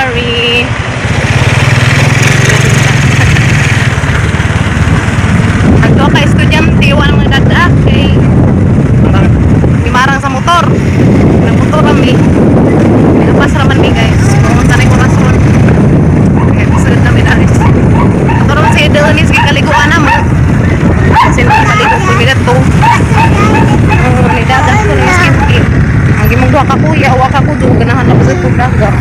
Secretary. Ang duha ka estudyante, wala mga dada kay limarang sa motor. Nagmotor kami. Pinapas raman mi, guys. Kung sanay ko rason. Kaya kasunod namin alis. Ato naman si Dennis kay kaliguan na mo. Kasi nung kaligo ko mi to. Oh, ni dagat ko ni Kim Kim. Ang gimong duha ka kuya, wa ka kudo, ganahan na ba sa tug dagat.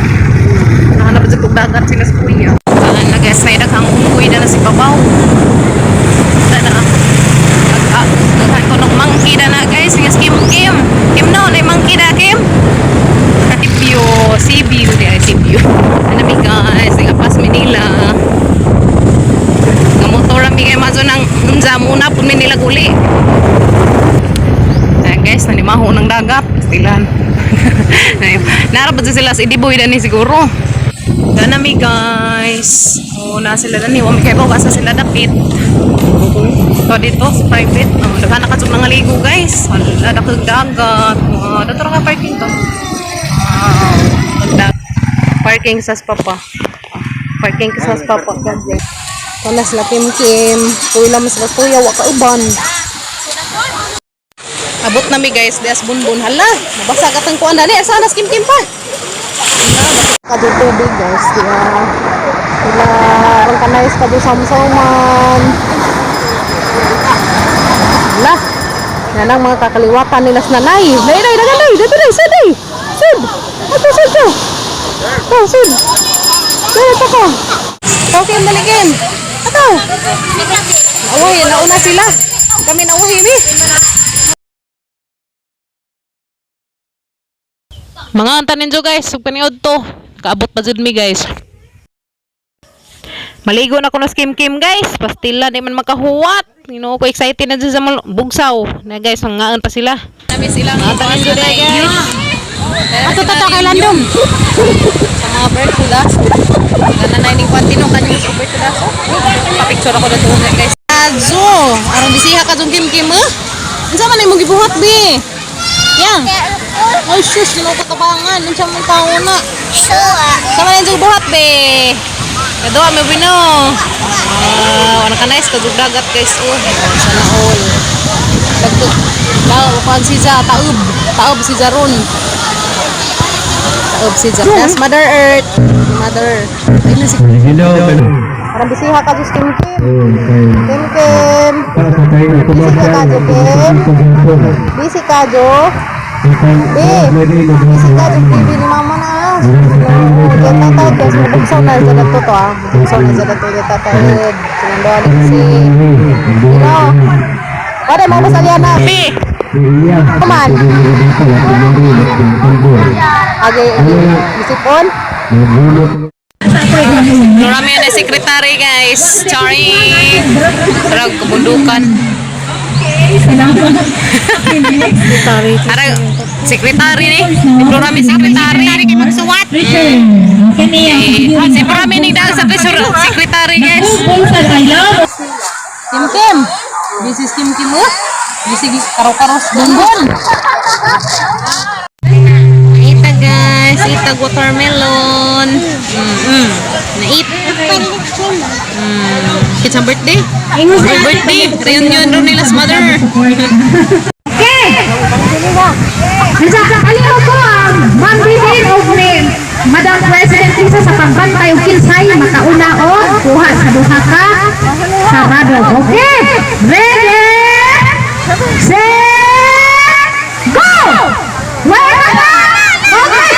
Ganahan na ba sa tug dagat sila sa kuya. Saan na, guys, may daghang unggoy na na si babaw. Sana daghan ko ng monkey na na, guys, nga si Kim Kim. Kim no, na monkey na Kim. View, sea view, di ay sea view. Ano mi, guys, Apas, Manila. Nga motor ang bigay mazo ng unsa muna pud mi nila guli. Ayan, guys, nanimaho ng dagat. Pastilan. Nara pa sila sa Idiboy dani siguro. Dana mi, guys. Oh, na sila dani. Wa mi kay asa sila dapit. So dito sa private, oh, daghan na kasug nangaligo, guys. Hala, dakong dagat. Wow, dato ra ka parking to. Wow. Parking sa papa. Parking sa papa. Wala sila Kim Kim. Kuya mo sila kuya, wa ka uban. Abot na mi, guys, dias bunbun. Hala, mabasa ka tang kuan dani. Asa na si Kim Kim pa? Kado tubig, guys. Kaya sila ang kanais kado samsauman. Hala. Yan ang mga kakaliwatan nila sa nanay. Nay, nay, nay, nay, dito nay, sad nay. Sad. Ato, sad ko. Oh, sad. Dito ko. Okay, dali Kim. Ato. Nauwi, nauna sila. Kami nauwi, mi. Mga antanin jo, guys, ug paniod to. Kaabot pa jud mi, guys. Maligo na ko na Kim Kim, guys. Pastila di man makahuwat. Ginoo ko, excited na dyan sa bugsaw. Na, guys, mangaan pa sila. Nami sila mga antanin jo guys. Ato to kay Landong. Sa mga birthday. Kana na ining kwantino kanyo sa birthday. Pa-picture ako dito, guys. Azo, aron bisiha ka jung Kim Kim eh. Unsa man imong gibuhat bi? Yang. Ay sus, ginoo ko tabangan. Unsa man tawo na? Sa man imong gibuhat be? Kaduha mi bino. Wow, ano ka nice kadug dagat, guys. Oh, sana all. Dagto. Daw kuan si Ja, taob. Taob si Jaron. Taob si Ja. That's Mother Earth. Mother. Ay na si Hello. Parang bisiha ka Diyos, Kim Kim. Okay. Kim Kim. Busy ka, Jo, Kim? Busy ka, Jo? Be, busy ka, Jo. TV ni mama na. Oh, tatay, guys. Mabugsaw na sa dato to, ah. Mabugsaw na sa dato, tatay. Silang doon si... Sino? Pare, mama sa liana. Be! Kuman. Age, isipon? Marami na secretary, guys. Sorry. Sarag kabundukan. Arag secretary ni. Marami secretary. Kay magsuwat. Eh, si Marami ni dahil sa treasurer secretary, guys. Kim Kim. This is Kim Kim oh. This is karo-karos bonbon. Ita, guys, ita watermelon. Nait. It's birthday. Happy birthday. Reunion ro nila sa mother. Okay. Nasa kalihok ko ang Ma'am Vivian og ni Madam President Lisa sa pagbantay og kinsay makauna o kuha sa duha ka sarado. Okay. Ready? Set! Go! Wait na! Okay!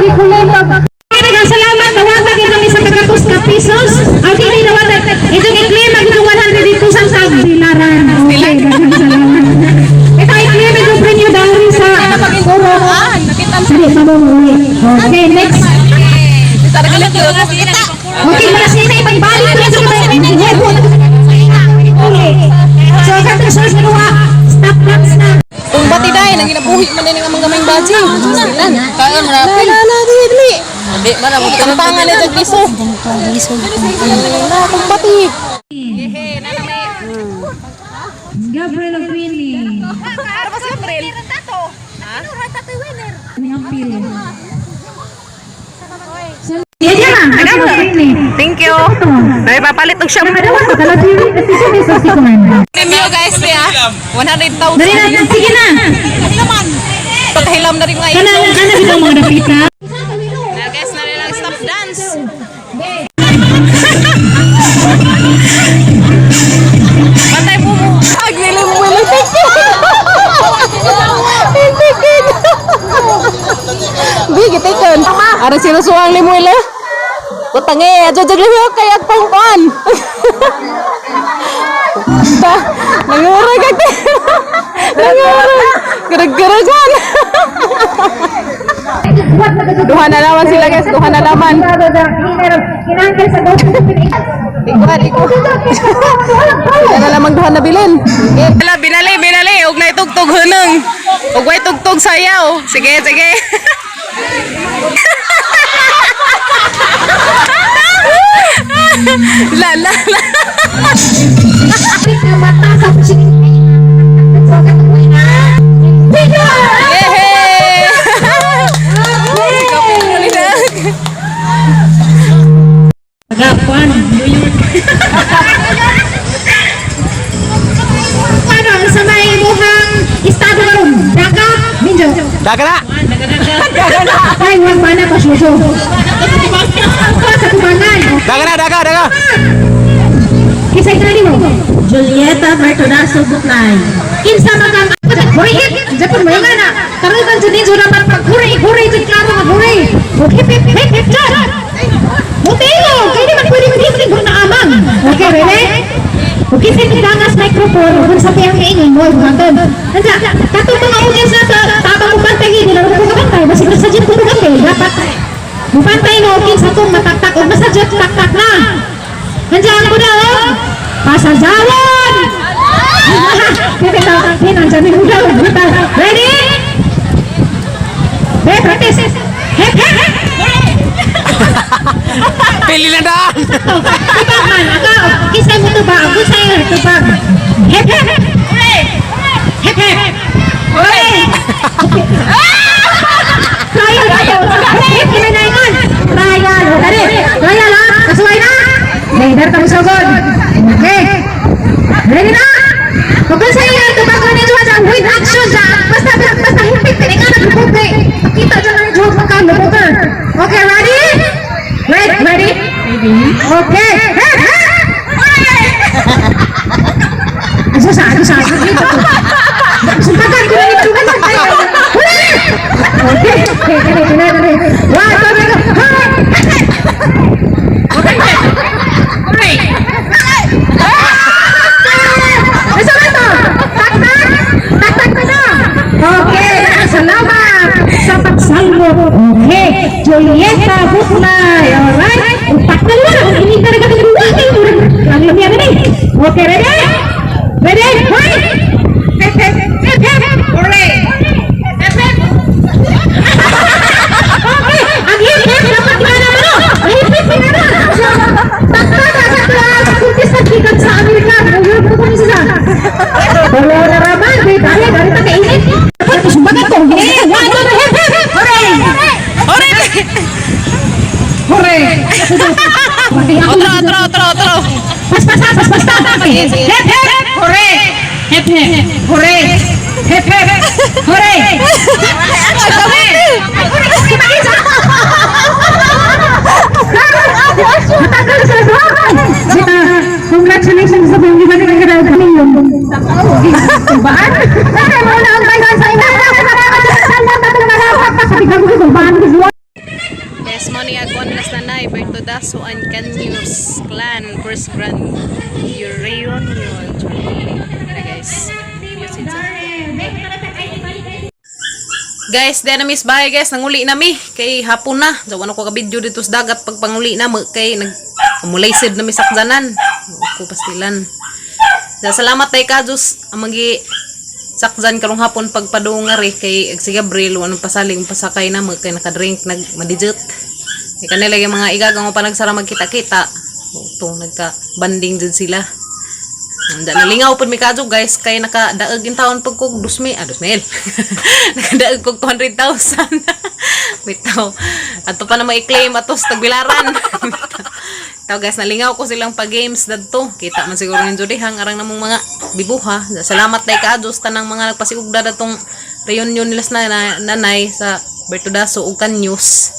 Huli-huli pag. Daghang salamat, nawata gyud kami sa kagatos ka pesos. Ang dili nawata, itong i-claim ang itong 100 dito sa tagbilaran. Okay, daghang salamat. Ito i-claim itong premyo dahil sa Puro. Sige, mamumuwi. Okay, next. Okay, wala siya na ipagbalik ko sa Okay. So, katong source na kuha, stop dance na. Kung bati day, nang ginabuhi man din ang among gamayng baji. Silan. Kaya mo na. La la dili dili. Di man na tantangan ito piso. Na kung bati. Gabriel Aquini. Para ba si Gabriel? Ang pili. Yan yan Aquini. Thank you. Dahil papalit og shampoo. Nakadawa sa kalabiri kasi siya may sasikuan. Premyo guys niya. 100,000. Dali na, sige na. Pagkahilam na rin mga Kana ito. kana bitaw mga dapita. Na guys, na lang stop dance. Bantay po mo. Ag nila mo wala. Thank you. Thank you. Bigi taken. Aron sinusuang limuel eh. Butang eh, adyo jud liho kay agpang kuan. Ta, nangurag ag. Nangurag. Garag-garag man. Duha na naman sila guys, duha na naman. Kinangkil sa Ikuha, ikuha. Wala na lamang duha na bilin. Wala, binali, binali. Huwag na itugtog hunong. Huwag na itugtog sayaw. Sige, sige. La, la, la. Mata sa Yehey! Agapan, New York. Ano, sa may muhang estado karon, Daga, Minjo. Daga na! Ay, wag mana pa suso. Sa kubangan. Daga na, daga, daga! Kisay ka mo. Julieta Bertonaso Buklay. Kinsa man kang hurry hip, Japon mo nga na. Karon kan jud ninjo dapat pag hurry, hurry jud klaro nga hurry. Og hip hip hip hip jud. Mutilo, kay di man pwede maging na amang. Okay, ready? Ug kinsa dangas microphone ug sa piyang kaingon mo buhaton. Anja, katong mga audience na sa tabang mo bantay hindi na ko bantay, basig sa jud ko bantay dapat. Mubantay mo kinsa tong mataktak ug basta jud taktak na. Anja ang buda oh. Pasazawon! Kita nandiyan yung udaw. Ready? Hey, practice. Hep, hep, hep. Pili na daan! Tubag man. Ako, kisay mo tubag. Ako sa'yo, tubag. Hep, hep. Hep, hep. Hooray! Trial, trial. Hep, hep, na ingon. Trial. Dali. Trial, ha? Kasuway na? Okay, dar kami sugod. Okay. Ready na? Kung sa iyo, tubag ko ninyo sa with action sa basta basta hipit tinga na lubog kay kita dyan ang joke maka luboger. Okay, ready? Ready? Ready? Okay. Hep, hep! Asa sa asa sa dito. Sumbagan ko na nito. Huli! Okay. Okay, okay, okay, okay. One, two, three, go. Hooray! Asa ba ito? Tak-tak? Tak-tak na na. Okay, salamat sa pagsalmo. Okay, Julieta Buklay. Alright? Upat na lang. Ang ini talaga ang lamiyan na eh. Okay, ready? Ready? Hoy! Hep, hep, hep, hep. Hooray! Hep, hep. Okay, ang hip hip dapat nga naman oh. Ang hip hip nga na. Tak-tak sa sa contestant gikan sa Amerika. Europe ko ni siya. Wala na raman, kay dali, dali ta kainit. Dapat sumbagan ko. Eh, one, two, three, hip, hip, hip. Hooray! Hooray! Hooray! Otro, otro, otro, otro. Pas, pas, pas, pas, pas. Sige, sige. Hip, hip. Hooray! Hip, hip. Hooray! Hip, hip. Hooray! Hooray! Matagal sa Sita, congratulations sa pag iba ng million. Baan? Ay, mo na ang bayad sa ina. Sabi ko, baan ko Grand Reunion. Na guys. Guys, di na miss bye guys, nanguli na mi kay hapon na. So ano ko ka video dito sa dagat pag panguli na mo kay nag mulaysid na mi sakjanan. Ko pastilan. Da, salamat tay ka Diyos ang magi sakjan karong hapon pagpadungari kay ag si Gabriel anong pasaling pasakay na mo kay nakadrink nag madijut. Kay kanila yung mga igagang pa nagsara magkita-kita. Tong nagka banding jud sila. Anda nalingaw pud mi kadto guys kay nakadaog in taon pag kog 2,000, ah 2,000. Nakadaog kog 200,000. Bitaw. Ato pa na mai-claim ato sa tagbilaran. Taw guys, nalingaw ko silang pa-games dadto. Kita man siguro ninyo dihang arang namong mga bibuha. Salamat day kaadyo sa tanang mga nagpasiugda datong reunion nila sa nanay sa Bertodaso ug Kanyos.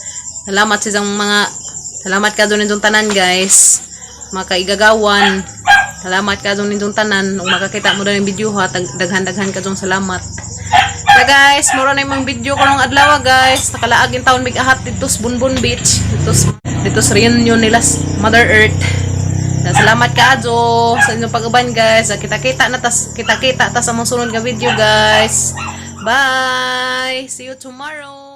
Salamat sa mga salamat kadto ninyong tanan guys. Mga kaigagawan. Salamat kadto ninyong tanan. Ug makakita mo yung video ha, daghan-daghan kadtong salamat. So guys, mura na yung video ko ng adlaw guys. Nakalaag yung taon mig-ahat dito sa Bonbon Beach. Dito sa reunion nila sa Mother Earth. Salamat kaadyo sa inyong pag-uban guys. Kita-kita na tas kita-kita ta sa mga sunod nga video guys. Bye. See you tomorrow.